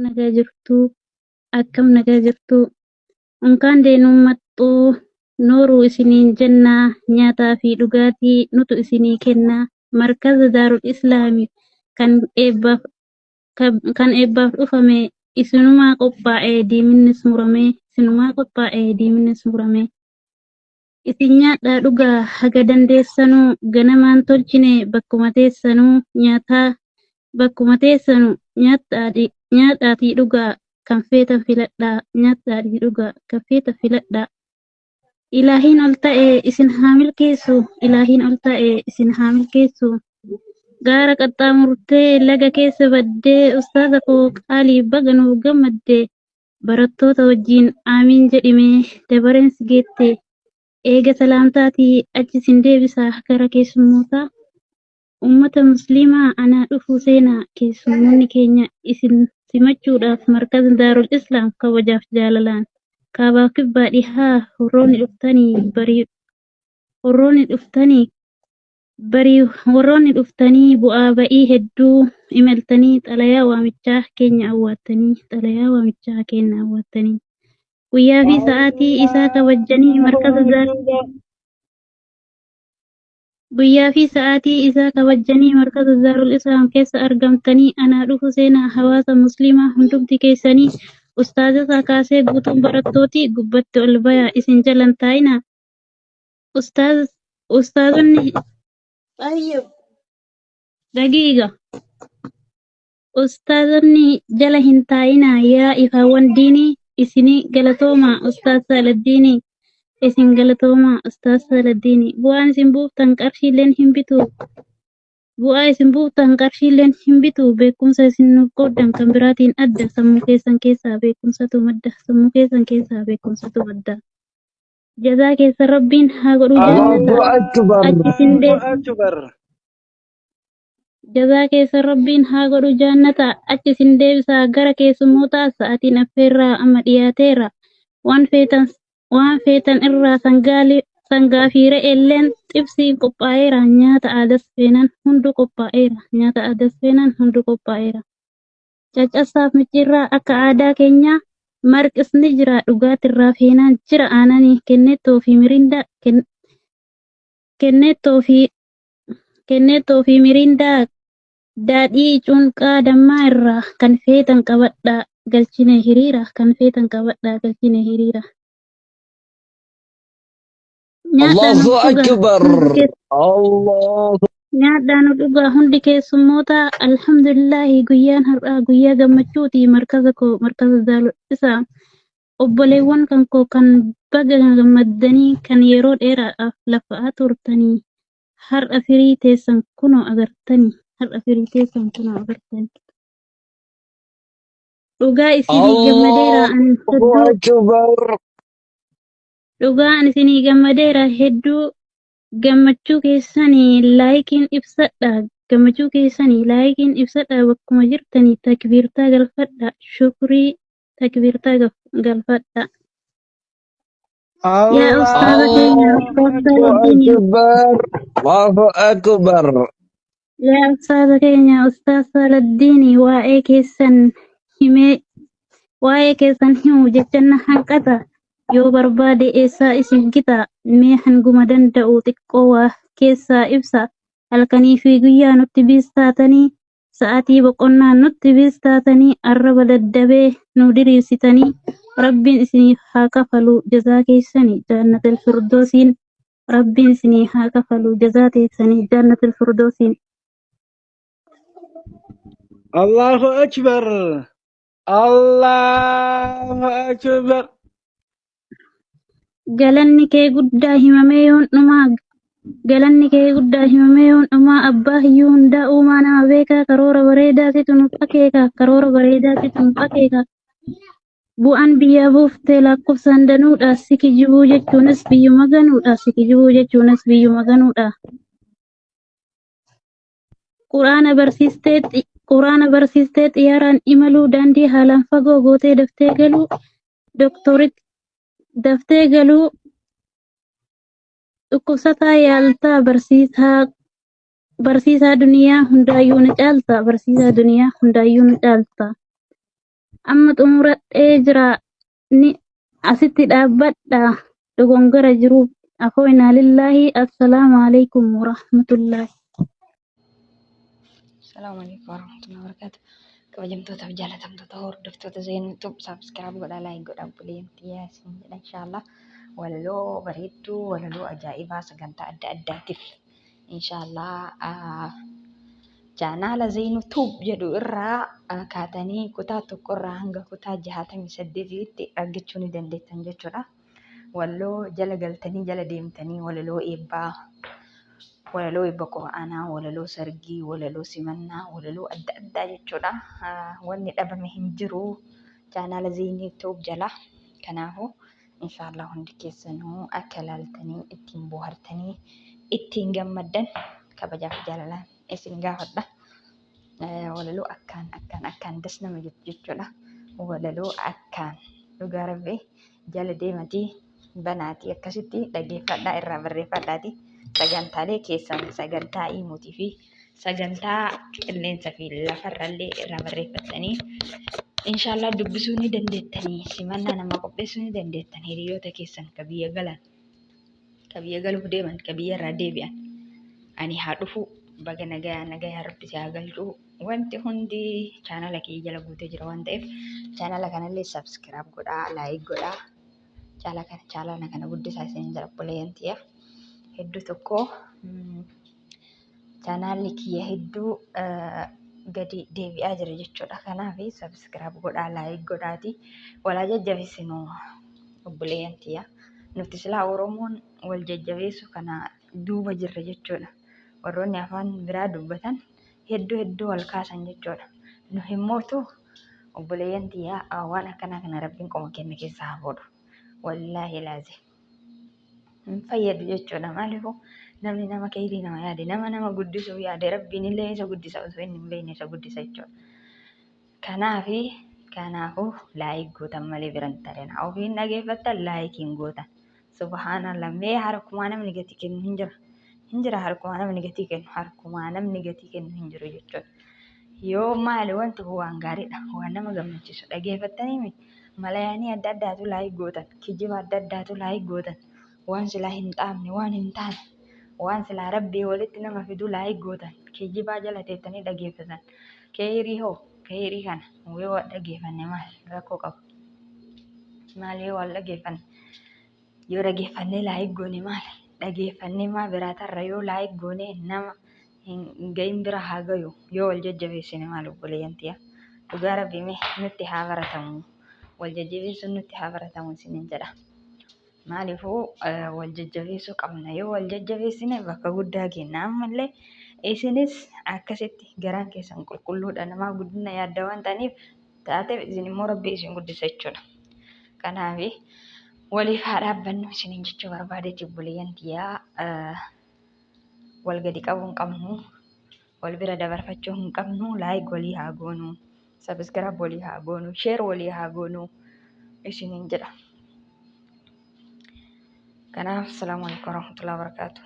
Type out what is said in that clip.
Nagaa jirtuu? Akkam nagaa jirtuu? Unkaan deenuun maxxuu nooruu isiniin jennaa nyaataa fi dhugaatii nutu isinii kennaa markaza Daarul Islaami kan eebbaaf kan eebbaaf dhufame isinumaa qophaa'e diiminnis muramee isinumaa qophaa'e diiminnis muramee isin nyaadhaa dhugaa haga dandeessanuu ganamaan tolchine bakkuma teessanuu nyaataa bakkuma teessanu nyaadhaatii dhugaa kan feetan filadhaa nyaadhaatii dhugaa kan feetan filadhaa. Ilaahiin ol ta'e isin haa milkeessu ilaahiin ol ta'e isin haa milkeessu. Gaara qaxxaamurtee laga keessa baddee ustaaza koo qaalii baga nuuf gammadde barattoota wajjin aamiin jedhimee dabareen si geette eega salaamtaatii achi sin deebisa gara keessummootaa. Ummata Musliimaa anaa dhufuu seenaa keessummoonni keenya isin simachuudhaaf markaza Daarul Islaam kabajaaf jaalalaan kaabaaf kibbaa dhihaa warroonni dhuftanii barii warroonni dhuftanii barii warroonni dhuftanii bu'aa ba'ii hedduu imaltanii xalayaa waamichaa keenya awwaattanii xalayaa waamichaa keenya awwaattanii guyyaa fi sa'aatii isaa kabajjanii markaza Daarul Guyyaa fi sa'aatii isaa kabajjanii markaza Daarul Islaam keessa argamtanii anaa dhufu seenaa hawaasa musliimaa hundumti keessanii ustaazotaa kaasee guutuun barattootii gubbatti ol bayaa isin jalan taa'inaa. Ustaaz ustaazonni Tayyib daqiiqa ustaazonni jala hin taa'inaa yaa ifaawwan diinii isinii galatoomaa ustaaz Saaladdiinii isin galatoomaa ustaaz Saaladdiinii bu'aan isin buuftan qarshiileen hin bitu bu'aa isin buuftan qarshiileen hin bitu beekumsa isin nuuf qooddan kan biraatiin adda sammuu keessan keessaa beekumsatu madda sammuu keessan keessaa beekumsatu madda jazaa keessan rabbiin haa godhuu Allahu jannata Akbar. achi isin deebisa Akbar. Jazaa keessan rabbiin haa godhu jaannata achi isin deebisaa gara keessummootaa sa'aatiin affeerraa amma dhiyaateera waan feetan waan feetan irraa sangaa fi re'eelleen xibsiin qophaa'eera nyaata aadas feenan hundu qophaa'eera nyaata aadas feenan hundu qophaa'eera caccabsaaf micciirraa akka aadaa keenyaa marqis ni jira dhugaatirraa feenaan jira aananii kennettoo fi mirindaa kennettoo fi Kennettoo fi Mirindaa daadhii cunqaa dammaa irraa kan feetan qabadhaa galchine hiriira kan feetan qabadhaa galchine hiriira. Nyaadhaa nu Allahu dhugaa Akbar. hundi keessa Allahu nyaadhaa nu dhugaa hundi keessummoota alhamdulillaahi guyyaan har'aa guyyaa gammachuuti markaza koo markaza Daarul Islaam obboleewwan kan koo kan baga gammaddanii kan yeroo dheeraadhaaf lafa'aa turtanii har'a firii teessan kunoo agartanii har'a firii teessan kunoo agartanii dhugaa isinii gammadeera an Allahu hedduu Akbar. dhugaa an isinii gammadeera hedduu gammachuu keessanii laayikiin ibsadha gammachuu keessanii laayikiin ibsadha bakkuma jirtanii takbiirtaa galfadha shukrii takbiirtaa galfadha yaa ustaaza keenya Allahu ustaaz Saaladdiinii Akbar. Allahu Akbar. Yaa ustaaza keenya ustaaz Saaladdiinii waa'ee keessan himee waa'ee keessan himu jecha na hanqata yoo barbaade eessaa isin gita mee hanguma danda'u xiqqoo waa keessaa ibsa halkanii fi guyyaa nutti biistaatanii sa'atii boqonnaa nutti biistaatanii arraba daddabee nu diriirsitanii rabbiin isiniif haa kafalu jazaa keessanii jaannatal firdoosiin rabbiin isinii haa kafalu jazaa teessanii jaannatal firdoosiin. Allahu Akbar. Allahu Akbar. Galanni kee guddaa himamee yoon dhumaa galanni kee guddaa himamee yoon dhumaa abbaa hiyyuu hundaa uumaa nama beekaa karoora bareedaa situ nuuf akeeka karoora bareedaa situ nuuf akeeka bu'aan biyyaa buuftee lakkoofsaan danuudha si kijibuu jechuunis biyyuma ganuudha si kijibuu jechuunis biyyuma ganuudha. Quraana barsiistee quraana barsiistee xiyyaaraan imaluu daandii haalaan fagoo gootee daftee galuu dooktorit daftee galuu dhukkubsataa yaaltaa barsiisaa barsiisaa duniyaa hundaayyuu ni caalta barsiisaa duniyaa hundaayyuu ni caalta. Amma xumuradhee jira. Ni asitti dhaabbadha. Dogongora jiruuf afoynaa lillaahi. Assalaamu alaikum warahmatullaahi. Salaamu alaikum warahmatullahi wabarakatuh. Kabajamtootaaf jaalatamtoota hordoftoota Zeenuu Tube subscribe godhaa like godhaa obboleeyyan tiyyaa isin jedha inshaallah. Walaloo bareedduu walaloo ajaa'ibaa sagantaa adda addaatiif inshaallah chaanaala Zeenuu Tube jedhu irraa kaatanii kutaa tokko irraa hanga kutaa 68tti argachuu ni dandeettan jechuudha. Walaloo jala galtanii jala deemtanii walaloo eebbaa walaloo eebba qura'aanaa, walaloo sargii, walaloo simannaa, walaloo adda addaa jechuudha. Wanni dhabame hin jiru chaanaala Zeenii Tube jala. Kanaafuu inshaallah hundi keessanuu akka ilaaltanii ittiin bohaartanii ittiin gammaddan kabajaaf jaalalaan isin gaafadha. Walaloo akkaan akkaan akkaan das nama jettu jechuudha. Walaloo akkaan dhugaa rabbi jala deematii banaatii akkasitti dhageeffadhaa irraa barreeffadhaati sagantaalee keessan sagantaa imuutii fi sagantaa qilleensa fi lafarrallee irraa barreeffattanii inshaallah dubbisuu ni dandeettanii simannaa namaa qopheessuu ni dandeettan hiriyoota keessan ka biyya galan ka biyya galuuf deeman ka biyya irraa deebi'an ani haa dhufu baga nagayaa nagayaa rabbi si haa galchuu wanti hundi chaanala kiyya jala guutee jira waan ta'eef chaanala kanallee subscribe godhaa like godhaa chaala kana chaanala kana guddisaa isin jira obboleeyyan tiyya hedduu tokko chaanaalli kiyya hedduu gadi deebi'aa jira jechuudha. Kanaaf subscribe godhaa like godhaati walaa jajjabeessinu obboleeyyan tiyya. Nuti silaa Oromoon wal jajjabeessu kana duuba jirra jechuudha. Warroonni afaan biraa dubbatan hedduu hedduu wal kaasan jechuudha. Nu himmootu obboleeyyan tiyya waan akkanaa kana rabbiin qoma keenya keessaa haa fuudhu. Wallaahi laazim. Hin fayyadu jechuudha. Maaliifuu namni nama keetii nama yaade nama nama guddisuuf yaade rabbiin illee isa guddisa osoo inni hin beekne isa guddisa jechuudha. Kanaafi kanaafuu like gootan malee biran tarina. Ofiin dhageeffattan like hin gootan. Subhaanallah mee harkumaa namni gatii kennu hin jira. Hin jira harkumaa namni gatii kennu harkumaa namni gatii kennu hin jiru jechuudha. Yoo maali wanti kun waan gaariidha waan nama gammachiisu dhageeffattanii miti. Malayaanii adda addaatu like gootan kijiba adda addaatu like gootan waan silaa hin xaamne waan hin taane waan silaa rabbii walitti nama fidu like gootan kijibaa jala teettanii dhageeffatan keeyrii hoo keeyrii kana yoo wal dhageeffanne maal rakkoo qaba maal yoo wal dhageeffanne yoo dhageeffannee like goone maal dhageeffannee maa biraa tarra yoo like goone nama hin gahin bira haa gayu yoo wal jajjabeessine maal obboleeyyan tiyya dhugaa rabbii mee nutti haa baratamu wal jajjabeessuun nutti haa baratamu isiniin jedha maaliifuu wal jajjabeessuu qabna yoo wal jajjabeessine bakka guddaa geenna ammallee isinis akkasitti garaan keessan qulqulluudha namaa guddina yaadda waan ta'aniif taateef isin immoo rabbi isin guddisa jechuudha kanaaf waliif haa dhaabbannu isiniin jechuu barbaadeeti obboleeyyan tiyyaa wal gadi qabuu hin qabnu wal bira dabarfachuu hin qabnu like walii haa goonu subscribe walii haa goonu share walii haa goonu isiniin jedha. Kanaaf salaamu alaikum warahmatullahi wabarakatuh.